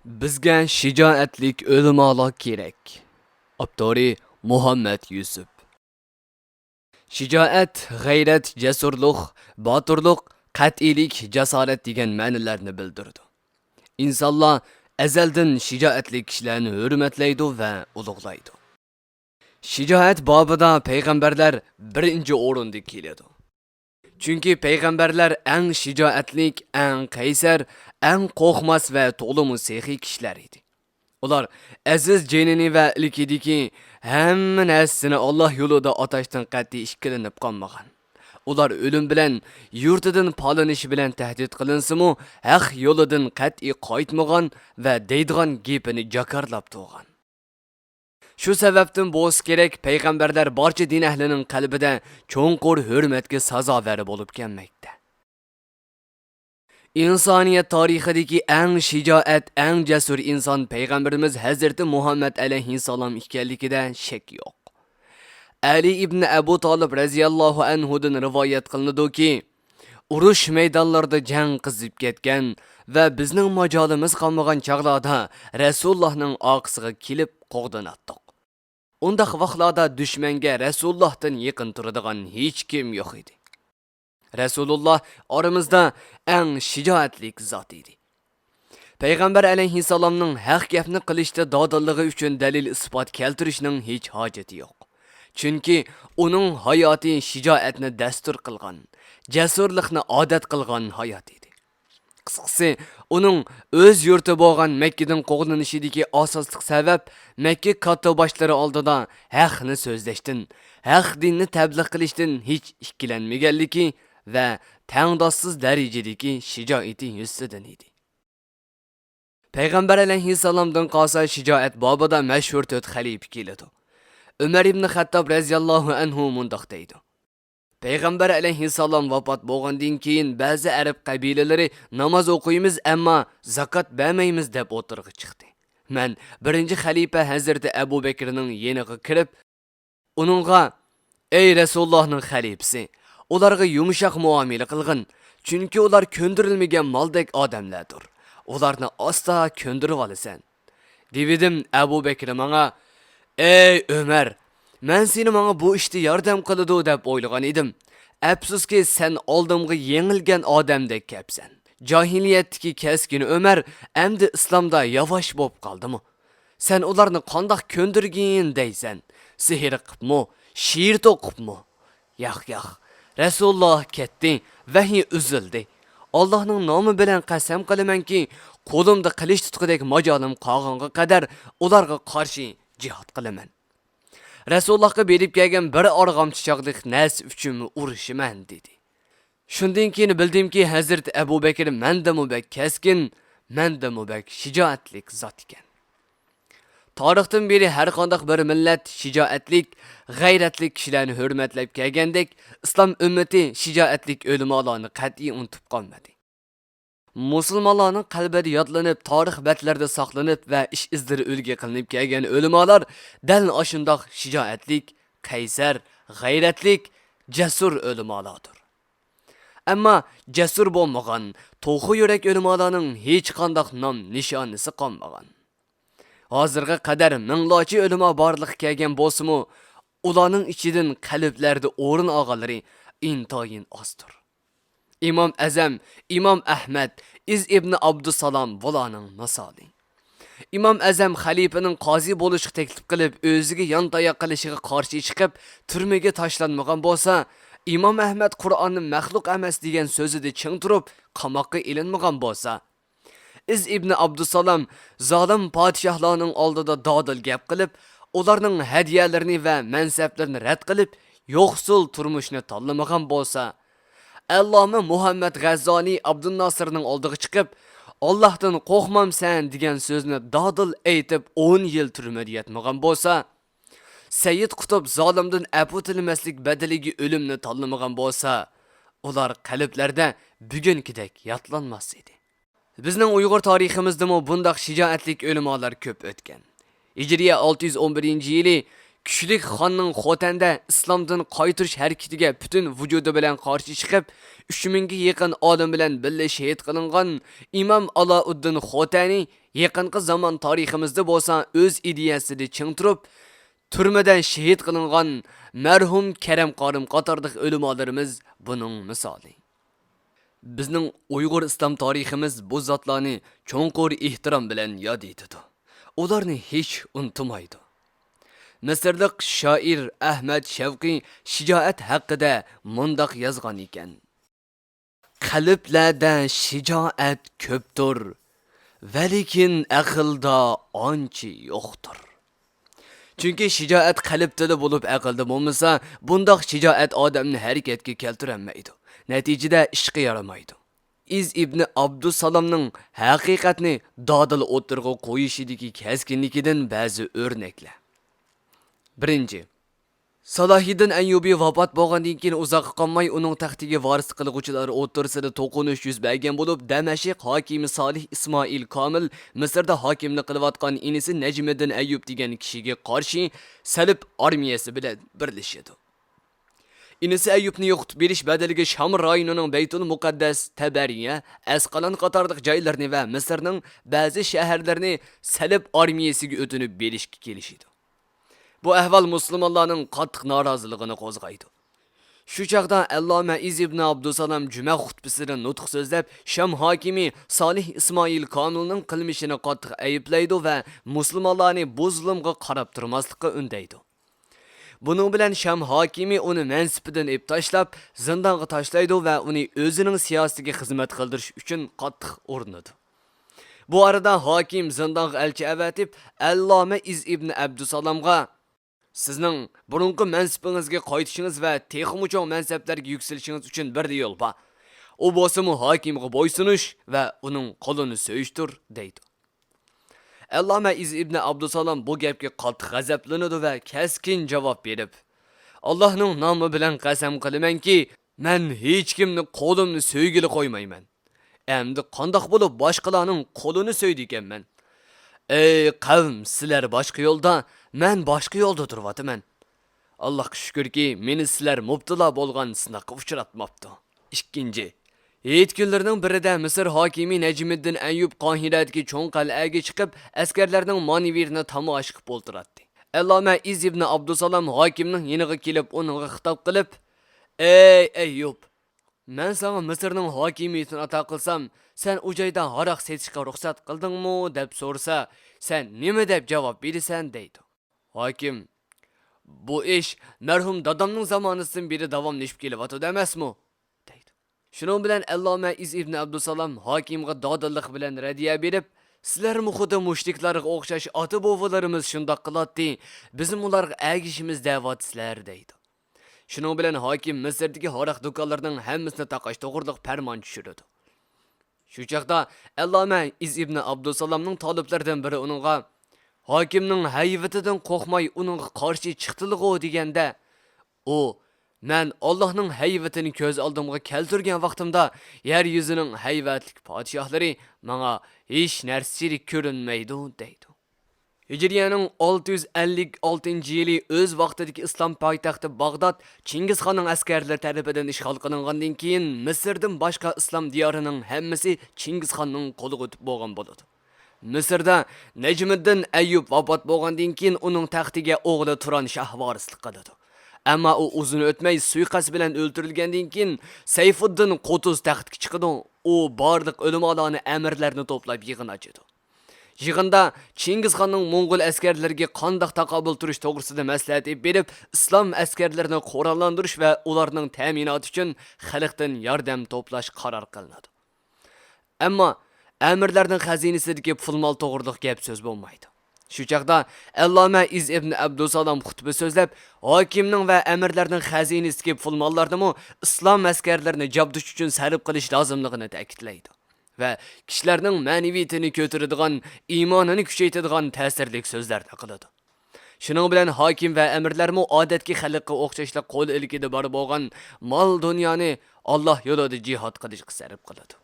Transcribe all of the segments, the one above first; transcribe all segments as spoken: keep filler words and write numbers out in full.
بىزگە شىجائەتلىك ئۆلىمالار كېرەك. ئاپتورى: مۇھەممەد يۈسۈپ. شىجائەت، غەيرەت، جەسۇرلۇق، باتۇرلۇق، قەتئىيلىك، جاسارەت دېگەن مەنىلەرنى بىلدۈرىدۇ. ئىنسانلار ئەزەلدىن شىجائەتلىك كىشىلەرنى ھۆرمەتلەيدۇ ۋە ئۇلۇغلايدۇ. شىجائەت بابىدا پەيغەمبەرلەر بىرىنچى ئورۇندا كېلىدۇ. چۈنكى پەيغەمبەرلەر ئەڭ شىجائەتلىك، ئەڭ قەيسەر، ئەڭ قورقماس ۋە تولىمۇ سېخىي كىشىلەر ئىدى. ئۇلار ئەزىز جېنىنى ۋە ئىلكىدىكى ھەممە نەرسىسىنى ئاللاھ يولىدا ئاتاشتىن قەتئىي ئىككىلىنىپ قالمىغان. ئۇلار ئۆلۈم بىلەن، يۇرتىدىن پالىنىشى بىلەن تەھدىت قىلىنسىمۇ، ھەق يولىدىن قەتئىي قايتمىغان ۋە دەيدىغان گېپىنى جاكارلاپ تۇرغان. شۇ سەۋەبتىن بولسا كېرەك، پەيغەمبەرلەر بارچە دىن ئەھلىنىڭ قەلبىدە چوڭقۇر ھۆرمەتكە سازاۋەر بولۇپ كەلمەكتە. ئىنسانىيەت تارىخىدىكى ئەڭ شىجائەت، ئەڭ جەسۇر ئىنسان پەيغەمبىرىمىز ھەزرىتى مۇھەممەد ئەلەيھىسسالام ئىكەنلىكىدە شەك يوق. ئەلى ئىبنى ئەبۇ تالىپ رەزىياللاھۇ ئەنھۇدىن رىۋايەت قىلىنىدۇكى، ئۇرۇش مەيدانلىرىدا جەڭ قىزىپ كەتكەن ۋە بىزنىڭ ماجالىمىز قالمىغان چاغلاردا رەسۇلۇللاھنىڭ ئارقىسىغا كېلىپ قوغدىناتتۇق. ئۇنداق ۋاقىتلاردا دۈشمەنگە رەسۇلۇللاھتىن يېقىن تۇرىدىغان ھېچكىم يوق ئىدى. رەسۇلۇللاھ ئارىمىزدا ئەڭ شىجائەتلىك زات ئىدى. پەيغەمبەر ئەلەيھىسسالامنىڭ ھەق گەپنى قىلىشتا دادىللىقى ئۈچۈن دەلىل-ئىسپات كەلتۈرۈشنىڭ ھېچ ھاجىتى يوق. چۈنكى ئۇنىڭ ھاياتى شىجائەتنى دەستۇر قىلغان، جەسۇرلۇقنى ئادەت قىلغان ھايات ئىدى. قىسقىسى، ئۇنىڭ ئۆز يۇرتى بولغان مەككىدىن قوغدىنىشىدىكى ئاساسلىق سەۋەب، مەككە كاتتىباشلىرى ئالدىدا ھەقنى سۆزلەشتىن، ھەق دىننى تەبلىغ قىلىشتىن ھېچ ئىككىلەنمىگەنلىكى ۋە تەڭداشسىز دەرىجىدىكى شىجائىتى يۈزىسىدىن ئىدى. پەيغەمبەر ئەلەيھىسسالامدىن قالسا شىجائەت بابىدا مەشھۇر تۆت خەلىپە كېلىدۇ. ئۆمەر ئىبنى خەتتاب رەزىياللاھۇ ئەنھۇ مۇنداق دەيدۇ: پەيغەمبەر ئەلەيھىسسالام ۋاپات بولغاندىن كېيىن، بەزى ئەرەب قەبىلىلىرى ناماز ئوقۇيمىز، ئەمما زاكات بەرمەيمىز دەپ ئوتتۇرىغا چىقتى. مەن بىرىنچى خەلىپە ھەزرىتى ئەبۇ بەكرىنىڭ يېنىغا كىرىپ، ئۇنىڭغا: «ئەي رەسۇلۇللاھنىڭ خەلىپىسى، ئۇلارغا يۇمشاق مۇئامىلە قىلغىن، چۈنكى ئۇلار كۆندۈرۈلمىگەن مالدەك ئادەملەردۇر. ئۇلارنى ئاستا كۆندۈرۈۋالىسەن.» دېۋىدىم. ئەبۇ بەكرى ماڭا: «ئەي ئۆمەر، مەن سېنى ماڭا بۇ ئىشتا ياردەم قىلىدۇ دەپ ئويلىغان ئىدىم. ئەپسۇسكى، سەن ئالدىمغا يېڭىلگەن ئادەمدەك كەپسەن. جاھىلىيەتتىكى كەسكىن ئۆمەر ئەمدى ئىسلامدا ياۋاش بوپ قالدىمۇ؟ سەن ئۇلارنى قانداق كۆندۈرگىن دەيسەن؟ سېھىر قىپمۇ؟ شېئىر توقۇپمۇ؟» ياق، ياق. رەسۇلۇللاھ كەتتى، ۋەھىي ئۈزۈلدى. ئاللاھنىڭ نامى بىلەن قەسەم قىلىمەنكى، قولۇمدا قىلىچ تۇتقۇدەك ماجالىم قالغانغا قەدەر ئۇلارغا قارشى جىھاد قىلىمەن. رەسۇلۇللاھقا بېرىپ كەلگەن بىر ئارغامچا چاغلىق نەرسە ئۈچۈنمۇ ئۇرۇشىمەن، دېدى. شۇندىن كېيىن بىلدىمكى، ھەزرىتى ئەبۇ بەكرى مەندىنمۇ بەك كەسكىن، مەندىنمۇ بەك شىجائەتلىك زات ئىكەن. تارىختىن بېرى ھەر قانداق بىر مىللەت شىجائەتلىك، غەيرەتلىك كىشىلەرنى ھۆرمەتلەپ كەلگەندەك، ئىسلام ئۈممىتى شىجائەتلىك ئۆلىمالارنى قەتئىي ئۇنتۇپ قالمىدى. مۇسۇلمانلارنىڭ قەلبىدە يادلىنىپ، تارىخ بەتلىرىدە ساقلىنىپ ۋە ئىش ئىزلىرى ئۈلگە قىلىنىپ كەلگەن ئۆلىمالار دەل ئاشۇنداق شىجائەتلىك، قەيسەر، غەيرەتلىك، جەسۇر ئۆلىمالاردۇر. ئەمما جەسۇر بولمىغان، توخۇ يۈرەك ئۆلىمالارنىڭ ھېچقانداق نام نىشانىسى قالمىغان. ھازىرغا قەدەر مىڭلارچە ئۆلىما بارلىققا كەلگەن بولسىمۇ، ئۇلارنىڭ ئىچىدىن قەلبلەردە ئورۇن ئالغانلىرى ئىنتايىن ئازدۇر. ئىمام ئەزەم، ئىمام ئەھمەد، ئىز ئىبنى ئابدۇسالام بۇلارنىڭ مىسالى. ئىمام ئەزەم خەلىپىنىڭ قازى بولۇشقا تەكلىپ قىلىپ، ئۆزىگە يانتاياق قىلىشىغا قارشى چىقىپ، تۈرمىگە تاشلانمىغان بولسا، ئىمام ئەھمەد قۇرئاننى مەخلۇق ئەمەس دېگەن سۆزىدە چىڭ تۇرۇپ، قاماققا ئېلىنمىغان بولسا، ئىز ئىبنى ئابدۇسالام زالىم پادىشاھلارنىڭ ئالدىدا دادىل گەپ قىلىپ، ئۇلارنىڭ ھەدىيەلىرىنى ۋە مەنسەپلىرىنى رەت قىلىپ، يوقسۇل تۇرمۇشنى تاللىمىغان بولسا، ئەللامە مۇھەممەد غەززالى ئابدۇنناسىرنىڭ ئالدىغا چىقىپ، «ئاللاھتىن قورقمامسەن؟» دېگەن سۆزنى دادىل ئېيتىپ، ئون يىل تۈرمىدە ياتمىغان بولسا، سەييىد قۇتۇپ زالىمدىن ئەپۇ تىلىمەسلىك بەدىلىگە ئۆلۈمنى تاللىمىغان بولسا، ئۇلار قەلبلەردە بۈگۈنكىدەك يادلانماس ئىدى. بىزنىڭ ئۇيغۇر تارىخىمىزدىمۇ بۇنداق شىجائەتلىك ئۆلىمالار كۆپ ئۆتكەن. ھىجرىيە ئالتە يۈز ئون بىرىنچى يىلى كۈچلۈك خاننىڭ خوتەندە ئىسلامدىن قايتۇرۇش ھەرىكىتىگە پۈتۈن ۋۇجۇدى بىلەن قارشى چىقىپ، ئۈچ مىڭگە يېقىن ئادەم بىلەن بىللە شېھىت قىلىنغان ئىمام ئالاؤددىن خوتەنى يېقىنقى زامان تارىخىمىزدا بولسا ئۆز ئىدىيەسىدە چىڭ تۇرۇپ، تۈرمىدە شېھىت قىلىنغان مەرھۇم كەرەم قارىم قاتارلىق ئۆلىمالىرىمىز بۇنىڭ مىسالى. بىزنىڭ ئۇيغۇر ئىسلام تارىخىمىز بۇ زاتلارنى چوڭقۇر ئېھتىرام بىلەن ياد ئېتىدۇ. ئۇلارنى ھېچ ئۇنتۇمايدۇ. مىسىرلىق شائىر ئەھمەد شەۋقى شىجائەت ھەققىدە مۇنداق يازغان ئىكەن: قەلبلەردە شىجائەت كۆپتۇر، ۋەلىكىن ئەقىلدا ئانچە يوقتۇر. چۈنكى شىجائەت قەلبتىلا بولۇپ، ئەقىلدە بولمىسا، بۇنداق شىجائەت ئادەمنى ھەرىكەتكە كەلتۈرەلمەيدۇ. نەتىجىدە ئىشقا يارىمايدۇ. ئىز ئىبنى ئابدۇسالامنىڭ ھەقىقەتنى دادىل ئوتتۇرىغا قويۇشىدىكى كەسكىنلىكىدىن بەزى ئۆرنەكلەر. بىرىنچى، سالاھىدىن ئەييۇبى ۋاپات بولغاندىن كېيىن ئۇزاققا قالماي ئۇنىڭ تەختىگە ۋارىسلىق قىلغۇچىلار ئوتتۇرىسىدا توقۇنۇش يۈز بەرگەن بولۇپ، دەمەشق ھاكىمى سالىھ ئىسمائىل كامىل مىسىردا ھاكىملىق قىلىۋاتقان ئىنىسى نەجمىدىن ئەييۇب دېگەن كىشىگە قارشى سەلىپ ئارمىيەسى بىلەن بىرلىشىدۇ. ئىنىسى ئەييۇبنى يوقىتىپ بېرىش بەدىلىگە شام رايونىنىڭ بەيتۇل مۇقەددەس، تەبەرىيە، ئەسقالان قاتارلىق جايلىرىنى ۋە مىسىرنىڭ بەزى شەھەرلىرىنى سەلىپ ئارمىيەسىگە ئۆتۈنۈپ بېرىشكە كېلىشىدۇ. بۇ ئەھۋال مۇسۇلمانلارنىڭ قاتتىق نارازىلىقىنى قوزغايدۇ. شۇ چاغدا ئەللامە ئىز ئىبنى ئابدۇسالام جۈمە خۇتبىسىدە نۇتۇق سۆزلەپ، شام ھاكىمى سالىھ ئىسمائىل كامىلنىڭ قىلمىشىنى قاتتىق ئەيىبلەيدۇ ۋە مۇسۇلمانلارنى بۇ زۇلۇمغا قاراپ تۇرماسلىققا ئۈندەيدۇ. بۇنىڭ بىلەن شام ھاكىمى ئۇنى مەنسىپىدىن ئېلىپ تاشلاپ، زىندانغا تاشلايدۇ ۋە ئۇنى ئۆزىنىڭ سىياسىتىگە خىزمەت قىلدۇرۇش ئۈچۈن قاتتىق ئۇرۇنىدۇ. بۇ ئارىدا ھاكىم زىندانغا ئەلچى ئەۋەتىپ، ئەللامە ئىز ئىبنى ئابدۇسالامغا، سىزنىڭ بۇرۇنقى مەنسىپىڭىزگە قايتىشىڭىز ۋە تېخىمۇ چوڭ مەنسەپلەرگە يۈكسىلىشىڭىز ئۈچۈن بىرلا يول بار. ئۇ بولسىمۇ ھاكىمغا بويسۇنۇش ۋە ئۇنىڭ قولىنى سۆيۈشتۇر، دەيدۇ. ئەللامە ئىز ئىبنى ئابدۇسالام بۇ گەپكە قاتتىق غەزەپلىنىدۇ ۋە كەسكىن جاۋاب بېرىپ، ئاللاھنىڭ نامى بىلەن قەسەم قىلىمەنكى، مەن ھېچكىمنى قولۇمنى سۆيگىلى قويمايمەن. ئەمدى قانداق بولۇپ باشقىلارنىڭ قولىنى سۆيىدىكەنمەن؟ ئەي قەۋم، سىلەر باشقا يولدا، مەن باشقا يولدا تۇرۇۋاتىمەن. ئاللاھقا شۈكۈركى، مېنى سىلەر مۇپتىلا بولغان سىناققا ئۇچراتماپتۇ. ئىككىنچى، ھېيت كۈنلىرىنىڭ بىرىدە مىسىر ھاكىمى نەجمىددىن ئەييۇب قاھىرەدىكى چوڭ قەلئەگە چىقىپ، ئەسكەرلەرنىڭ مانېۋىرىنى تاماشا قىلىپ ئولتۇراتتى. ئەللامە ئىز ئىبنى ئابدۇسالام ھاكىمنىڭ يېنىغا كېلىپ، ئۇنىڭغا خىتاب قىلىپ، ئەي ئەييۇب، مەن ساڭا مىسىرنىڭ ھاكىمىيىتىنى ئاتا قىلسام، سەن ئۇ جايدا ھاراق سېتىشقا رۇخسەت قىلدىڭمۇ؟ دەپ سورىسا، سەن نېمە دەپ جاۋاب بېرىسەن؟ دەيدۇ. ھاكىم، بۇ ئىش مەرھۇم دادامنىڭ زامانىسىدىن بېرى داۋاملىشىپ كېلىۋاتىدۇ ئەمەسمۇ؟ دەيدۇ. شۇنىڭ بىلەن ئەللامە ئىز ئىبنى ئابدۇسالام ھاكىمغا دادىللىق بىلەن رەددىيە بېرىپ، سىلەرمۇ خۇددى مۇشرىكلارغا ئوخشاش ئاتا بوۋىلىرىمىز شۇنداق قىلاتتى، بىزمۇ ئۇلارغا ئەگىشىمىز دەۋاتىسىلەر، دەيدۇ. شۇنىڭ بىلەن ھاكىم مىسىردىكى ھاراق دۇكانلىرىنىڭ ھەممىسىنى تاقاش توغرىلىق پەرمان چۈشۈرىدۇ. شۇ چاغدا ئەللامە ئىز ئىبنى ئابدۇسالامنىڭ تالىپلىرىدىن بىرى ئۇنىڭغا، ھاكىمنىڭ ھەيۋىتىدىن قورقماي ئۇنىڭغا قارشى چىقتىلىغۇ دېگەندە، ئۇ، مەن ئاللاھنىڭ ھەيۋىتىنى كۆز ئالدىمغا كەلتۈرگەن ۋاقتىمدا، يەر يۈزىنىڭ ھەيۋەتلىك پادىشاھلىرى ماڭا ھېچ نەرسىچىلىك كۆرۈنمەيدۇ، دەيدۇ. ھىجرىيەنىڭ ئالتە يۈز ئەللىك ئالتىنچى يىلى ئۆز ۋاقتىدىكى ئىسلام پايتەختى باغداد چىڭگىزخاننىڭ ئەسكەرلىرى تەرىپىدىن ئىشغال قىلىنغاندىن كېيىن، مىسىردىن باشقا ئىسلام دىيارىنىڭ ھەممىسى چىڭگىزخاننىڭ قولىغا ئۆتۈپ بولغان بولىدۇ. مىسىردا نەجمىددىن ئەييۇب ۋاپات بولغاندىن كېيىن، ئۇنىڭ تەختىگە ئوغلى تۇران شاھ ۋارىسلىق قىلىدۇ. ئەمما ئۇ ئۇزۇن ئۆتمەي سۇيىقەست بىلەن ئۆلتۈرۈلگەندىن كېيىن، سەيفۇددىن قۇتۇز تەختكە چىقىدۇ. ئۇ بارلىق ئۆلىمالارنى، ئەمىرلەرنى توپلاپ يىغىن ئاچىدۇ. يىغىندا چىڭگىزخاننىڭ موڭغۇل ئەسكەرلىرىگە قانداق تاقابىل تۇرۇش توغرىسىدا مەسلىھەت ئېلىپ بېرىپ، ئىسلام ئەسكەرلىرىنى قوراللاندۇرۇش ۋە ئۇلارنىڭ تەمىناتى ئۈچۈن خەلقتىن ياردەم توپلاش قارار قىلىنىدۇ. ئەمما ئەمىرلەرنىڭ خەزىنىسىدىكى پۇل-مال توغرىلىق گەپ-سۆز بولمايدۇ. شۇ چاغدا ئەللامە ئىز ئىبن ئابدۇسالام خۇتبە سۆزلەپ، ھاكىمنىڭ ۋە ئەمىرلەرنىڭ خەزىنىسىدىكى پۇل-ماللارنىمۇ ئىسلام ئەسكەرلىرىنى جابدۇش ئۈچۈن سەرپ قىلىش لازىملىقىنى تەكىتلەيدۇ ۋە كىشىلەرنىڭ مەنىۋىيىتىنى كۆتۈرىدىغان، ئىمانىنى كۈچەيتىدىغان تەسىرلىك سۆزلەرنى قىلىدۇ. شۇنىڭ بىلەن ھاكىم ۋە ئەمىرلەرمۇ ئادەتتىكى خەلققە ئوخشاشلا قول ئىلكىدە بار بولغان مال-دۇنيانى ئاللاھ يولىدا جىھاد قىلىشقا سەرپ قىلىدۇ.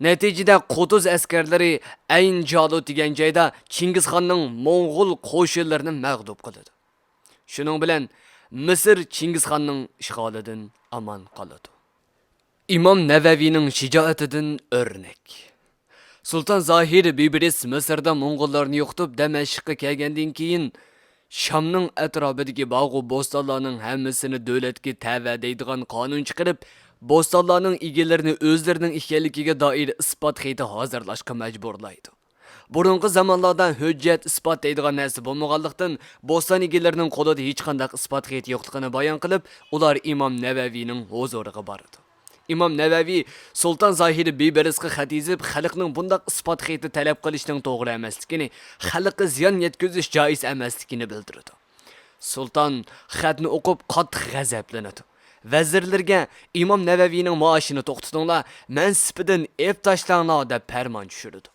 نەتىجىدە قۇتۇز ئەسكەرلىرى ئەين جالۇت دېگەن جايدا چىڭگىزخاننىڭ موڭغۇل قوشۇنلىرىنى مەغلۇپ قىلىدۇ. شۇنىڭ بىلەن مىسىر چىڭگىزخاننىڭ ئىشغالىدىن ئامان قالىدۇ. ئىمام نەۋەۋىنىڭ شىجائىتىدىن ئۆرنەك. سۇلتان زاھىر بىبىرىس مىسىردا موڭغۇللارنى يوقىتىپ، دەمەشققە كەلگەندىن كېيىن، شامنىڭ ئەتراپىدىكى باغۇ بوستانلارنىڭ ھەممىسىنى دۆلەتكە تەۋە دەيدىغان قانۇن چىقىرىپ، بوستانلارنىڭ ئىگىلىرىنى ئۆزلىرىنىڭ ئىكەنلىكىگە دائىر ئىسپات خېتى ھازىرلاشقا مەجبۇرلايدۇ. بۇرۇنقى زامانلاردا ھۆججەت، ئىسپات دەيدىغان نەرسە بولمىغانلىقتىن، بوستان ئىگىلىرىنىڭ قولىدا ھېچقانداق ئىسپات خېتى يوقلۇقىنى بايان قىلىپ، ئۇلار ئىمام نەۋەۋىنىڭ ھۇزۇرىغا بارىدۇ. ئىمام نەۋەۋى سۇلتان زاھىر بىبىرىسقا خەت يېزىپ، خەلقنىڭ بۇنداق ئىسپات خېتى تەلەپ قىلىشنىڭ توغرا ئەمەسلىكىنى، خەلققە زىيان يەتكۈزۈش جائىز ئەمەسلىكىنى بىلدۈرىدۇ. سۇلتان خەتنى ئوقۇپ قاتتىق غەزەپلىنىدۇ. ۋەزىرلىرىگە، ئىمام نەۋەۋىنىڭ مائاشىنى توختىتىڭلار، مەنسىپىدىن ئېلىپ تاشلاڭلار، دەپ پەرمان چۈشۈرىدۇ.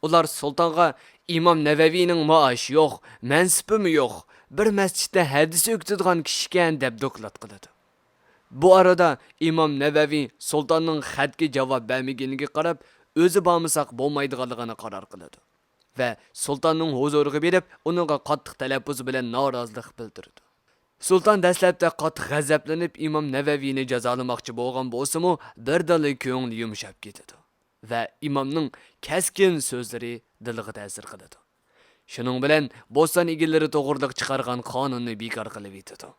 ئۇلار سۇلتانغا، ئىمام نەۋەۋىنىڭ مائاشى يوق، مەنسىپىمۇ يوق، بىر مەسچىتتە ھەدىسى ئۆگىتىدىغان كىشىكەن، دەپ دوكلات قىلىدۇ. بۇ ئارىدا ئىمام نەۋەۋى سۇلتاننىڭ خەتكە جاۋاب بەرمىگىنىگە قاراپ، ئۆزى بارمىساق بولمايدىغانلىقىنى قارار قىلىدۇ ۋە سۇلتاننىڭ ھۇزۇرىغا بېرىپ، ئۇنىڭغا قاتتىق تەلەپپۇز بىلەن نارازىلىق بىلدۈرىدۇ. سۇلتان دەسلەپتە قاتتىق غەزەپلىنىپ، ئىمام نەۋەۋىنى جازالىماقچى بولغان بولسىمۇ، بىردىنلا كۆڭلى يۇمشاپ كېتىدۇ ۋە ئىمامنىڭ كەسكىن سۆزلىرى دىلىغا تەسىر قىلىدۇ. شۇنىڭ بىلەن بوستان ئىگىلىرى توغرىلىق چىقارغان قانۇننى بىكار قىلىۋېتىدۇ.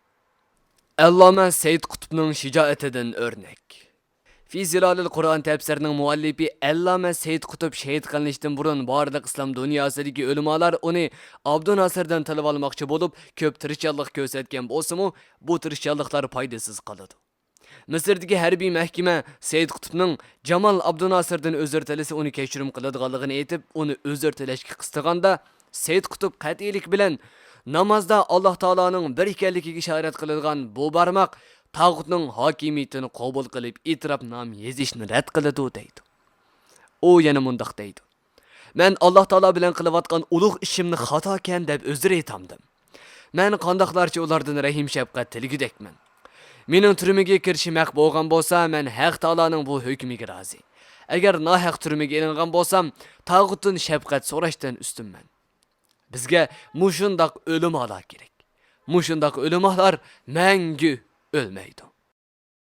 ئەللامە سەيىد قۇتۇپنىڭ شىجائىتىدىن ئۆرنەك. في ظلال القرآن تەپسىرىنىڭ مۇئەللىپى ئەللامە سەيىد قۇتۇپ شېھىت قىلىنىشتىن بۇرۇن، بارلىق ئىسلام دۇنياسىدىكى ئۆلىمالار ئۇنى ئابدۇناسىردىن تىلىۋالماقچى بولۇپ، كۆپ تىرىشچانلىق كۆرسەتكەن بولسىمۇ، بۇ تىرىشچانلىقلار پايدىسىز قالىدۇ. مىسىردىكى ھەربىي مەھكىمە سەيىد قۇتۇپنىڭ جامال ئابدۇناسىردىن ئۆزۈر تىلىسە ئۇنى كەچۈرۈم قىلىدىغانلىقىنى ئېيتىپ، ئۇنى ئۆزۈر تىلەشكە قىستىغاندا، سەيىد قۇتۇپ قەتئىيلىك بىلەن، نامازدا ئاللاھ تائالانىڭ بىر ئىكەنلىكىگە ئىشارەت قىلىدىغان بۇ بارماق تاغۇتنىڭ ھاكىمىيىتىنى قوبۇل قىلىپ، ئېتىراپنامە يېزىشنى رەت قىلىدۇ، دەيدۇ. ئۇ يەنە مۇنداق دەيدۇ: مەن ئاللاھ تائالا بىلەن قىلىۋاتقان ئۇلۇغ ئىشىمنى خاتاكەن دەپ ئۆزرە ئېيتامدىم. مەن قانداقلارچە ئۇلاردىن رەھىم-شەپقەت تىلىگۈدەكمەن. مېنىڭ تۈرمىگە كىرىشىم ھەق بولغان بولسا، مەن ھەق تائالانىڭ بۇ ھۆكمىگە رازى. ئەگەر ناھەق تۈرمىگە ئېلىنغان بولسام، تاغۇتتىن شەپقەت سوراشتىن ئۈستۈنمەن. بىزگە مۇشۇنداق ئۆلىمالار كېرەك. مۇشۇنداق ئۆلىمالار مەڭگۈ ئۆلمەيدۇ.